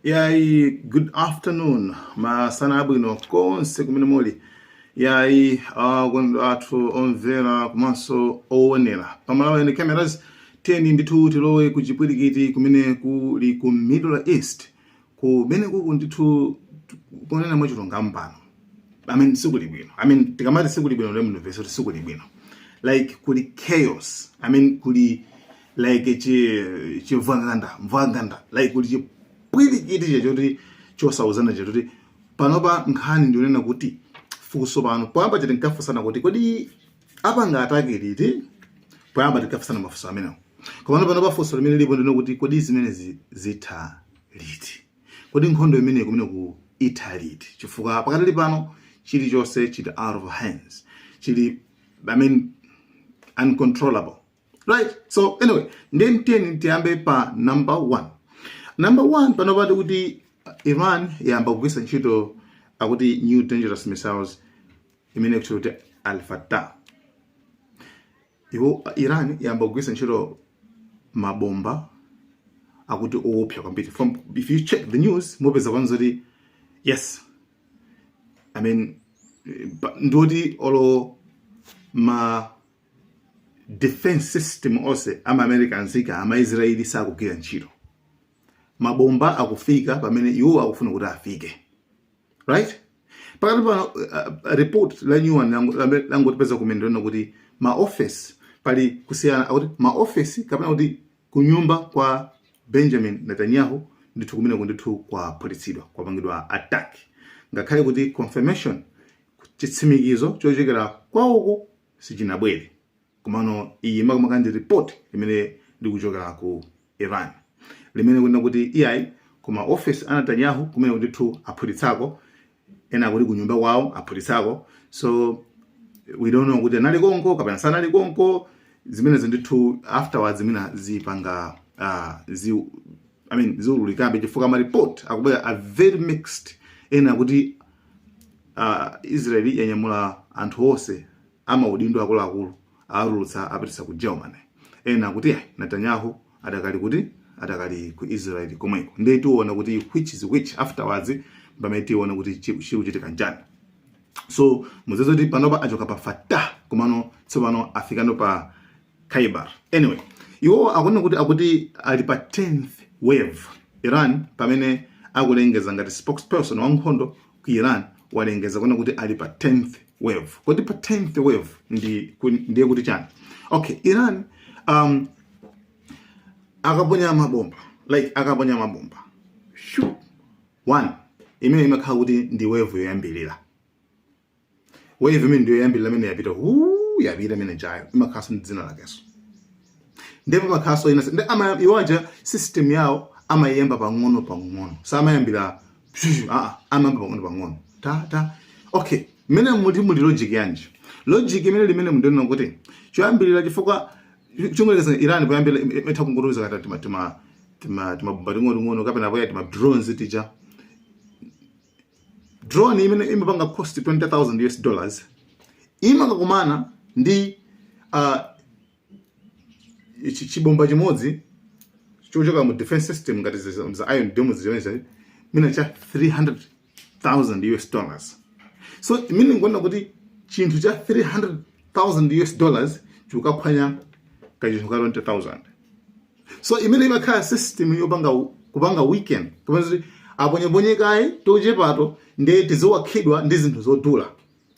Yayi, good afternoon, masana abwino konse kumene muli. Yayi, akondedwa athu omvera komanso owonera pa Malawi Cameras, tiyeni ndithu tilowe ku chipwirikiti kumene kuli ku Middle East, kumene kuku ndithu kunena mwachilungamo pano, I mean, sikuli bwino. I mean, tikamati sikuli bwino, lero mumvese kuti sikuli bwino, like kuli chaos. I mean, kuli like chimvanganda mvanganda, like kuli chipwirikiti chachoti chosauzana, chachoti panopa nkhani ndionena kuti funso pano poyamba chati nkafunsana kuti kodi apanga attack liti? Poyamba tinkafunsana mafunso amenewo, komano panopa funso limene lipo ndino kuti kodi zimenezi zitha liti? Kodi nkhondo imeneyi kumene ku itha liti? Chifukwa pakatali pano chilichonse chili out of hands, chili, I mean, uncontrollable, right? So anyway, ndiye tiyeni tiyambe pa number one. Number one pano pati kuti Iran yayamba kugwiritsa ntchito akuti new dangerous missiles imene kuti Al Fatah. Iwo Iran yayamba kugwiritsa ntchito mabomba akuti owopsa kwambiri. From, if you check the news, mupeza kwanza kuti yes, I mean, ndoti olo ma defense system onse ama Americans ika ama Israeli sakugwira ntchito. Mabomba akufika pamene iwo akufuna kuti afike, right? Pakati pano report la new one langotipeza kumene ndona kuti ma office pali kusiyana, akuti ma office kapena kuti kunyumba kwa Benjamin Netanyahu ndithu kumeneko ndithu kwaphulitsidwa, kwapangidwa attack, ngakhale kuti confirmation, chitsimikizo chochokera kwawoko sichinabwere. Komano iyi makamaka ndi report limene likuchokera ku Iran limene kunena kuti iyayi, koma office a Netanyahu kumene ndithu aphulitsako, ena akuti kunyumba kwawo aphulitsako. So we don't know kuti anali konko kapena sanali konko. Zimenezo ndithu afterwards zimene zipanga zi, I mean, ziululikabe, chifukwa ma report akubwera are very mixed. Ena akuti Israeli yanyamula anthu onse amaudindo akuluakulu, aulutsa, apititsa ku Germany. Ena akuti ayi, Netanyahu adakali kuti adakali ku Israeli komweko. Ndiye tiona kuti which is which afterwards, pamene tiona kuti chikuchitika njani. So mudziwe kuti panopa achoka pa Fatah, komano tsopano afikano pa Khaibar. Anyway, iwo akunena kuti akuti ali pa 10th wave Iran, pamene akulengeza ngati spokesperson wa nkhondo ku Iran walengeza kuona kuti ali pa 10th wave. Kodi pa 10th wave ndiye kuti chani? Okay, Iran akaponya mabomba, like akaponya mabomba shoo one, imene imakhala kuti ndi wave yoyambirira. Wave imene ndiyo yoyambirira imene yapita huu, yapita imene jayo imakhalanso ndi dzina lakenso, ndipo pamakhalanso ina. Ndi ama iwaja system yawo amayiyamba pang'ono pang'ono, samayambira ah, amayamba pang'ono pang'ono ta ta. Okay, mmene muli logic yanji? Logic imene limene mundionena kuti choyambirira, chifukwa chongolekeza Iran poyambira imatha kungotumiza kata tima timabomba ting'ono kapena poya tima drones tija. Drone imene imapanga cost 20,000 US dollars imakakumana ndi chibomba chimodzi chochoka mu defense system ngati za Iron Dome zimene mina cha 300,000 US dollars. So imene ngona kuti chinthu cha 300,000 US dollars chikukaphwanya kachinthu ka 20,000. So imene imakhala system yopanga kupanga weaken, kapena kuti aponyeponye kaye tochepato, ndiye tiziwakhidwa ndi zinthu zodula,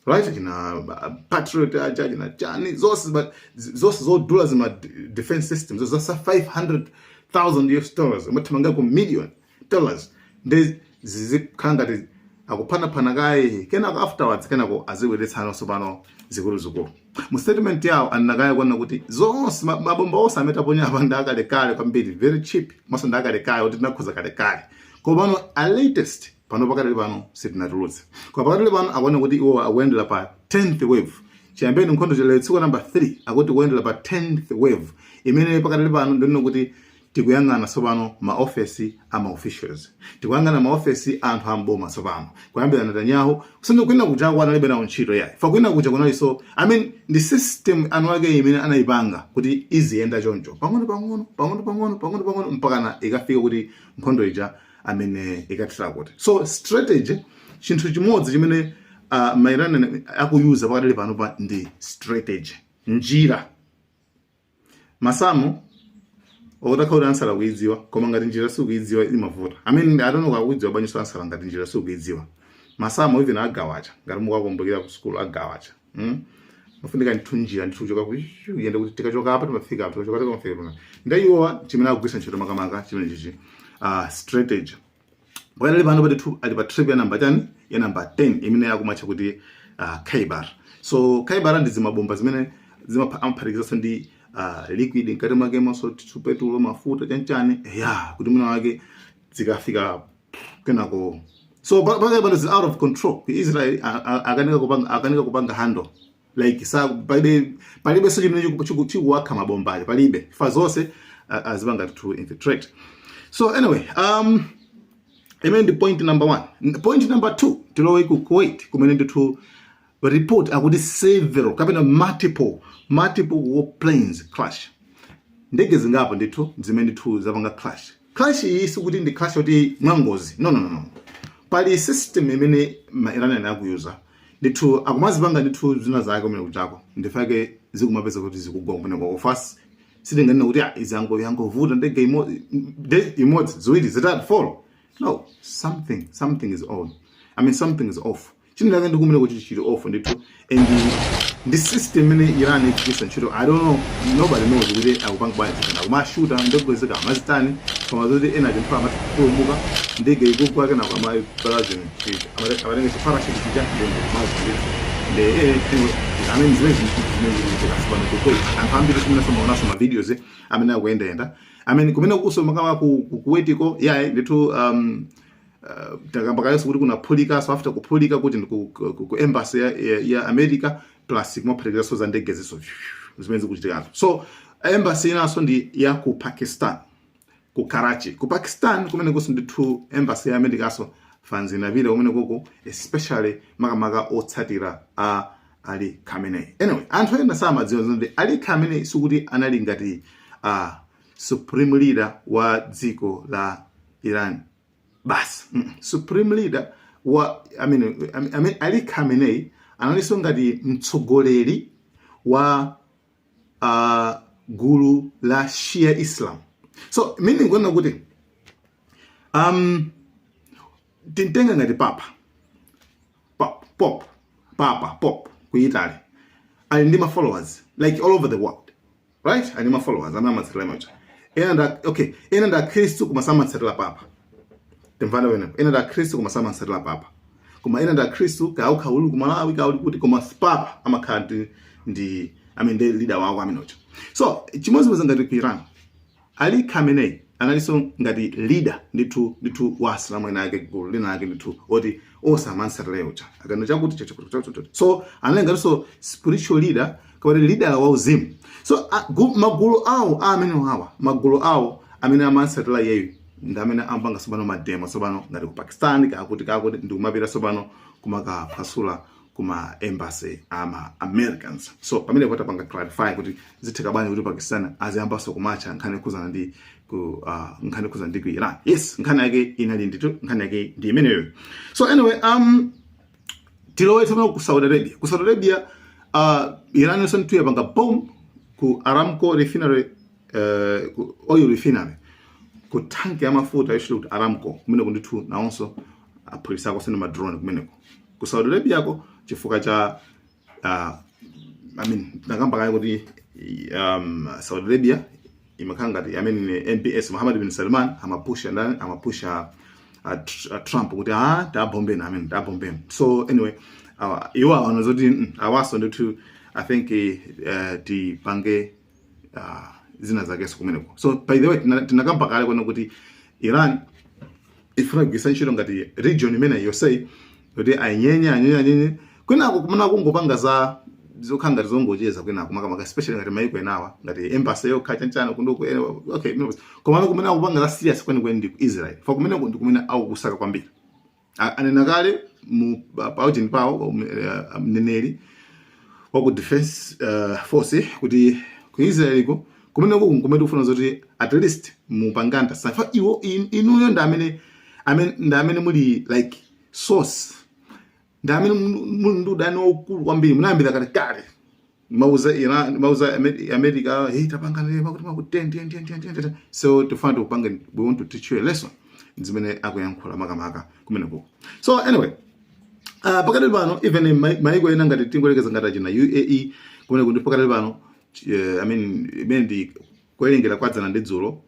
right? China Patriot aja, china chani, zonse zonse zodula zima defense systems zasa 500,000 US dollars, umathamanga ku million dollars, ndi zizikhala ngati akuphanaphana kaye. Kenako afterwards, kenako azibweretsanso pano zikuluzikulu. Mu statement yawo anakaya kuona kuti zonse mabomba onse amene taponya apa ndi akalekale kwambiri, very cheap, maso ndi akalekale kuti tinakhoza kalekale, koma pano a latest pano pakatali pano sitinatulutse. Koma pakatali pano akuona kuti iwo akuyendera pa 10th wave chiyambeni nkhondo chilero tsiku number 3, akuti kuyendera pa 10th wave imene pakatali pano ndinena kuti tikuyang'ana tsopano maofesi a maofficials, tikuyang'ana maofesi a anthu amboma tsopano, kuyambira Netanyahu. Kusende kwina kuja analibe nawo ntchito yayi, fa kwina kuja kunalinso, I mean, ndi system anu ake imene anayipanga kuti iziyenda choncho pang'ono pang'ono, pang'ono pang'ono, pang'ono pang'ono, mpakana ikafika kuti nkhondo ija. Amene ikathira kuti. So strategy, chinthu chimodzi chimene ma Iranian akuyuza pakadali panopa ndi strategy, njira. Masamu okutakha kuti answer kuidziwa, koma ngati njira sikuidziwa imavuta. I mean, I don't know kakuidziwa bwanji answer ngati njira sikuidziwa. Masamu even agawacha, ngati mukakumbukira ku school agawacha, Mafunika ndithu njira ndithu, kuchoka kuyenda kuti tikachoka apa timafika apa, tikachoka timafika apa. Ndayiwowa chimene akugwisa ntchito makamaka chimene chichi, strategy. Pakadali pano patithu ali pa trip ya namba chani, ya namba 10, imene akumatcha kuti Khaibar. So Khaibar ndi zimabomba zimene amaphatikizanso ndi liquid mkati mwake, monso tithu petulo, mafuta, chanchani ya kuti mwina wake zikafika kenako. So pakali pano is out of control ku Israel. Akanika kupanga handle, like sa palibe so chimene chikuwakha mabomba aja, palibe fa zonse azipanga to infiltrate. So anyway, imene ndi point number one. Point number two, tilowe ku Kuwait, kumene ndithu report akuti several kapena multiple warplanes crash, ndege zingapo ndithu zimene ndithu zapanga crash. Crash iyi sikuti ndi crash yoti mwangozi, no, no, no, no. Pali system imene ma Iranian akuyuza ndithu, akumazipanga ndithu zina zake kumene kuchako, ndifake zikumapeza kuti zikugwa kumene kwako fast. Sitinganene kuti ah, izango yangovuta ndege imodzi, ziwiri, zitatu, four. No, something is on, I mean, something is off. Chinthu chake ndi kumene kuti chili off ndithu, and ndi system imene Iran ikugwiritsa ntchito. I don't know, nobody knows kuti akupanga bwanji kana akumashuta ndege zika amazitani, koma zoti ena chinthu amapulumuka, ndege ikugwa, kenako amatenga chiparachute chija ndi mazi ndithu. Ndi anyway, I mean, zimene zikuchitika pano ku Kuwait, anthu ambiri simene somaonanso ma videos amene akuyendayenda, I mean, kumene kuso makama ku Kuwaitiko yayi ndithu. Takamba kalenso kuti kunaphulika. So after kuphulika kuti ndi ku embassy ya America, plus kumaphatikizaso za ndege ziso zimene zikuchitikazo. So embassy inanso ndi ya ku Pakistan, ku Karachi, ku Pakistan, kumene kuso ndithu embassy ya America so fans inapita kumene koko, especially makamaka otsatira a Ali Khamenei. Anyway, anthu ena samadziwa zoti Ali Khamenei sikuti anali ngati supreme leader wa dziko la Iran basi. Supreme leader wa, I mean, Ali Khamenei analinso ngati mtsogoleri wa gulu la Shia Islam. So meaning kuona kuti tintenga ngati papa pop pop papa pop ku Italy ali ndi ma followers like all over the world, right? Ali ndi ma followers amene amatsatira imacho. Ena nda, okay, ena nda Khristu koma samatsatira papa. Timvana wenepo. Ena nda Khristu koma samatsatira papa, koma ena nda Khristu kaukha uli ku Malawi, kauli kuti, koma papa amakhala ndi, I mean, ndi leader wako amenocho. So chimodzimodzi ngati ku Iran, Ali Khamenei analinso ngati leader ndithu ndithu wa Asilamu ena ake, gulu lina ake ndithu oti osamansatira ucha akano chakuti chakuti chakuti. So anali ngatinso spiritual leader kapena leader wa uzimu. So magulu awo amene awa, magulu awo amene amansatira iyeyo ndi amene amapanga tsopano mademo tsopano ngati ku Pakistan, kakuti kakuti, ndi kumapita tsopano kumakaphwasula kuma embassy ama Americans. So pamene patapanga clarify kuti zitheka bwanji kuti Pakistan aziyambanso kumacha nkhani yokhuzana ndi ku nkhani yokhuzana ndi ku Iran. Yes, nkhani yake inali ndithu, nkhani yake ndi imeneyo. So anyway, tilowe tsopano ku Saudi Arabia. Ku Saudi Arabia, Iran yonse ndithu yapanga bomb ku Aramco refinery, ku oil refinery, ku tanki ya mafuta yochita kuti Aramco kumeneko ndithu. Nawonso aphulisako sene ma drone kumeneko ku Saudi Arabia ko, chifukwa cha I mean, nakamba kale kuti Saudi Arabia imakhala ngati, I mean, MBS, Muhammad bin Salman, amapusha ndani, amapusha Trump kuti ah, tabombeni, I mean, tabombeni. So anyway, iwo aona zoti awaso ndithu, I think tipange zina zakenso kumeneko. So by the way, tinakamba kale kuona kuti Iran ifuna kugwiritsa ntchito ngati region imene yonseyi kuti ayinyenye, anyenye, anyenye kwinako, kumene kungopanga za zokhala ngati zongocheza kwinako, makamaka especially ngati maiko enawa, ngati embassy yokha chanchana kunduku. Okay, komano kumene akupanga za serious kwenikweni ndi ku Israel, fa kumeneko ndi kumene akukusaka kwambiri. Anena kale mu paujini pawo mneneri wa ku defense force kuti ku Israel ko kumeneko kumene tikufuna zoti at least mupanganta safa iwo inuyo ndi amene Amene ndi amene muli like source, ndi amene muli ndi udani waukulu kwambiri, munayambira kalekale mauza Iran, mauza America, "Hey, tapanga ndi makuti makuti 10 10 10 10 10." So tifuna tikupanga, we want to teach you a lesson, zimene akuyankhula makamaka kumeneko. So anyway, pakati pano even maiko ena ngati tingolekeza ngati achina UAE kumeneko, ndi pakati pano, I mean, imene ndi kuwerengera kwadzana ndi dzulo,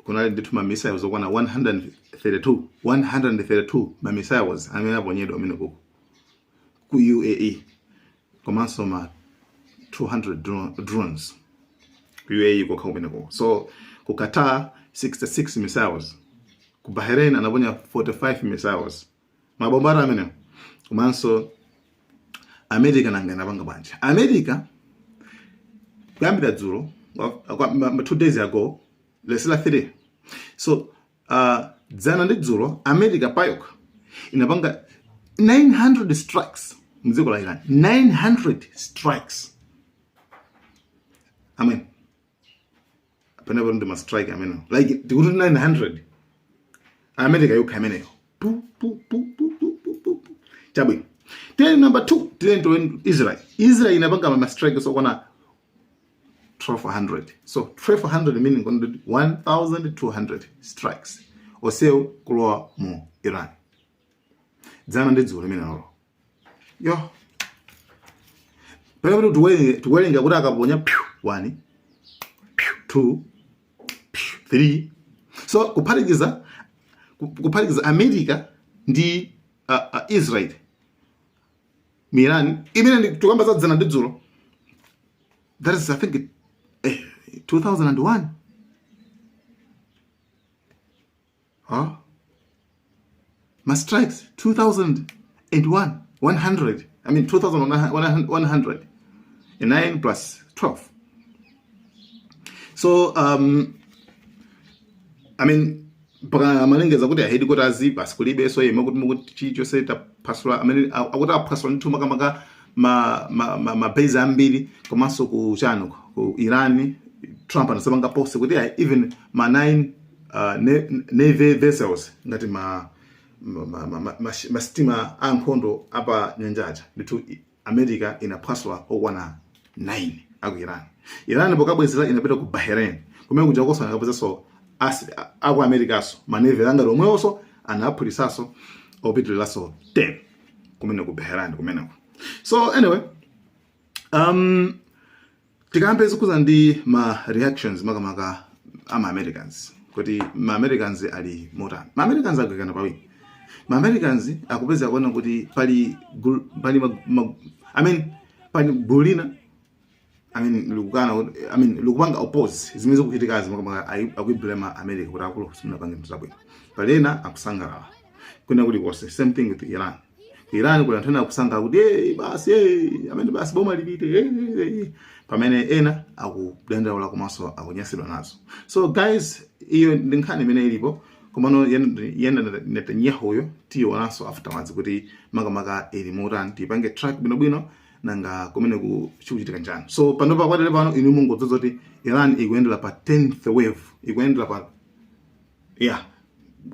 kunali ndithu ma missiles okwana 132, 132 ma missiles amene aponyedwa amene kuko ku UAE, komanso ma 200 drones ku UAE kokha kumeneko. So ku Qatar 66 missiles, ku Bahrain anaponya 45 missiles, mabombara amenewo. Komanso America nanga inapanga bwanji? America kuyambira dzulo, 2 days ago, lesila 3, so dzana ndi dzulo, America payokha inapanga 900 strikes mdziko la Iran. 900 strikes, amen. Panepo ndi ma strike amenewo, like tikuti 900 America yokha ameneyo. Pu pu pu pu pu pu pu pu. Chabwino, tiyeni number 2, tiyeni to Israel. Israel inapanga ma strikes okwana 1200. So 1200 meaning 1200 strikes osewo kulowa mu Iran dzana ndi dzulo limene lolo. Yo, pamene tikuwerenga kuti akaponya pyu 1, pyu 2, pyu 3, so kuphatikiza America ndi Israel mu Iran imene tikamba za dzana ndi dzulo, that is, I think, 2001, huh? Ma strikes 2001 100, I mean 2100, 9 plus 12. So I mean, mpaka amalengeza kuti headquarters basi kulibe, so yema kuti mukuti chilichonse taphwasula, amene akuti aphwasula ndithu makamaka ma base ambiri. Komanso ku chano ku Iran, Trump anasapanga post kuti ayi, even ma 9 navy vessels, ngati ma masitima ankhondo apa nyanjaja ndithu, America inaphwasula okwana 9 aku Iran. Iran pokabwezera inapita ku Bahrain, kumene kuja koso anakapezanso aku Americaso ma navy angati omwewonso, anaphulisaso opitiriranso 10 kumene ku Bahrain kumeneko. So anyway, tikambe zikhuza ndi ma reactions makamaka ama Americans, kuti ma Americans ali motani. Ma Americans agwikana pawiri. Ma Americans akupeza kuona kuti pali I mean, pali gulu lina, I mean, likukana I mean, likupanga oppose zimene zikuchitikazi, makamaka akuiblame America kuti akulu, simunapange zinthu zabwino. Pali ena akusangalala kwina kulikonse. Same thing with Iran. Iran kuli anthu ena akusangalala kuti, "Hey, basi, hey, amene basi boma lipite, hey, hey, hey." Pamene ena akudandaula komanso akunyasidwa nazo. So guys, iyo ndi nkhani imene ilipo. Komano yenda Netanyahu tiyionanso afterwards kuti makamaka ili motani, tipange track bwinobwino nanga kumene chikuchitika njani. So panopa kwatele pano, inu mungodzoza kuti Iran ikuyendera pa 10th wave, ikuyendera pa, yeah,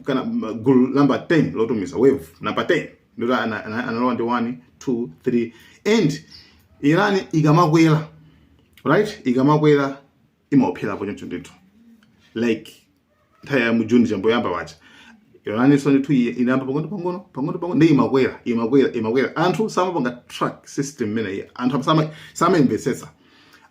kana gulu number 10 lotumiza, wave number 10. Ndoti analowa ndi 1, 2, 3, and Iran ikamakwera, right, ikamakwera imaopherapo choncho ndithu. Like nthawi ya mu June chamboyamba wacha, Iran so ndithu inayamba pang'ono pang'ono pang'ono pang'ono, ndi imakwera, imakwera, imakwera. Anthu samapanga track system imeneyi, anthu samayimvetsetsa.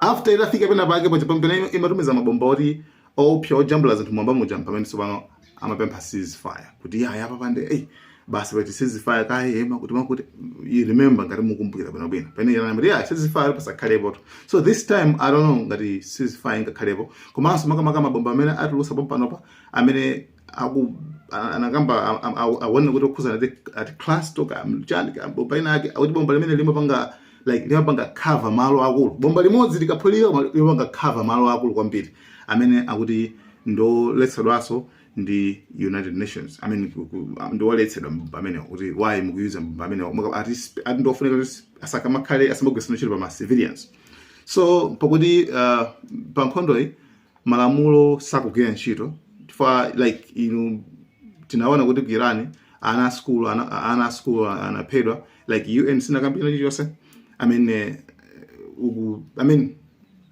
After itafika pena pake paja pamene imatumiza mabomba oti opsa ojambula zinthu mwamba muja, pamene tsopano amapempha ceasefire kuti ya yapa pande, hey, basi pati ceasefire kayema kuti makuti. You remember, ngati mukumbukira bwinobwino, pamene Iran amati ya ceasefire pasakhalepo. So this time I don't know ngati ceasefire ingakhalepo. Komanso makamaka mabomba amene atulusa pompanopa, amene aku anakamba aone kuti okhuzana ati cluster chani, bomba ina ake akuti bomba limene limapanga like limapanga cover malo akulu, bomba limodzi likaphulika limapanga cover malo akulu kwambiri, amene akuti ndoletsedwanso ndi United Nations. I mean, ndioletsedwa pamenewo, kuti why mukuyuza pamenewo, ati ndofunika kuti asakamakhale, asamagwiritsa ntchito pa ma civilians. So pakuti pa nkhondoyi malamulo sakugwira ntchito chifukwa like inu Tinaona kuti ku Iran ana school anaphedwa, like UN sinakambira chilichonse. I mean, uku, I mean,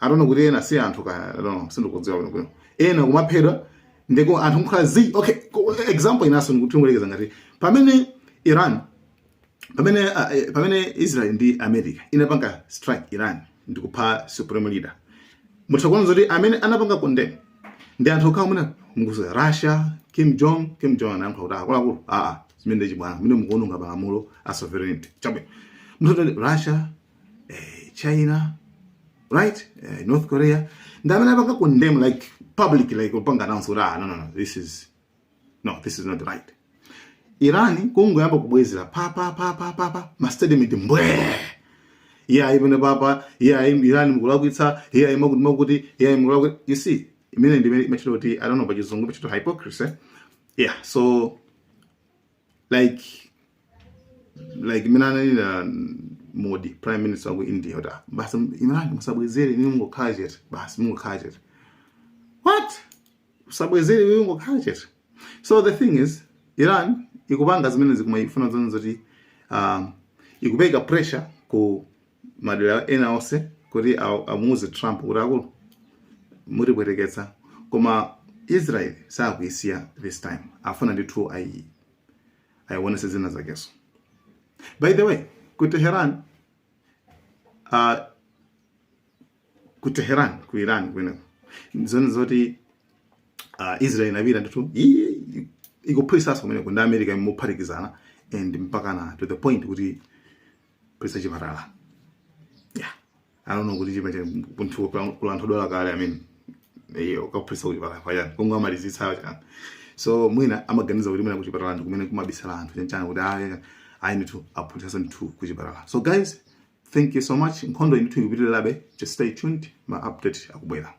I don't know kuti ena si anthu ka, I don't know, sindikudziwa bwino bwino. Ena kumaphedwa ndeko anthu nkukhala zi. Okay, example inaso ndikutingolekeza ngati pamene Iran, pamene Israel ndi America inapanga strike Iran ndikupha supreme leader, mutha kuona zoti amene anapanga condemn ndi anthu okhawo mwina mukuza Russia, Kim Jong anayankhula kuti, "Akuluakulu, aa, zimene ndi chibwana, mene mukuononga malamulo a sovereignty." Chabwino, mutha kuti Russia, China, right, North Korea ndi amene apanga condemn, like public, like kupanga announce kuti, "Ah, no, no, no, this is no, this is not right." Iran kungoyamba kubwezera, pa pa pa pa pa pa, ma statement mbwe, iya imene papa, iya Iran mukulakwitsa, iya imakuti makuti, iya mukulakwitsa. You see, imene ndimene imachita kuti, I don't know, pachizungu imachita hypocrisy. Yeah, so like imene ananena Modi, prime minister wa ku India, kuti, "Ah, basi, Iran musabwezere, inu mungokhala chete basi, mungokhala chete." What? Usabwezere, iwe ungokhala chete. So the thing is, Iran ikupanga zimene zikumayifuna zone zoti ikupeka pressure ku madera ena onse kuti amuuze Trump kuti, "Akulu, mutipweteketsa." Koma Israel sakuyisiya this time, afuna ndithu ayionese zina zakeso. By the way, ku Teheran, ku Iran kumeneko, zone zoti Israel inapita ndithu ikuphulitsanso kumeneko ndi America mophatikizana, and mpakana to the point kuti phulitsa chipatala. Yeah, I don't know kuti chimene munthu kula anthu odwala kale, I mean, iyo ukaphulitsa kuchipatala pachani, kungamalizitsa chani? So mwina amaganiza kuti mwina kuchipatala ndi kumene kumabisala anthu chanchani, kuti ayi, ayi, ndithu aphulitsanso ndithu kuchipatala. So guys, thank you so much. Nkhondo ndithu ikupitirirabe. Just stay tuned, ma update akubwera.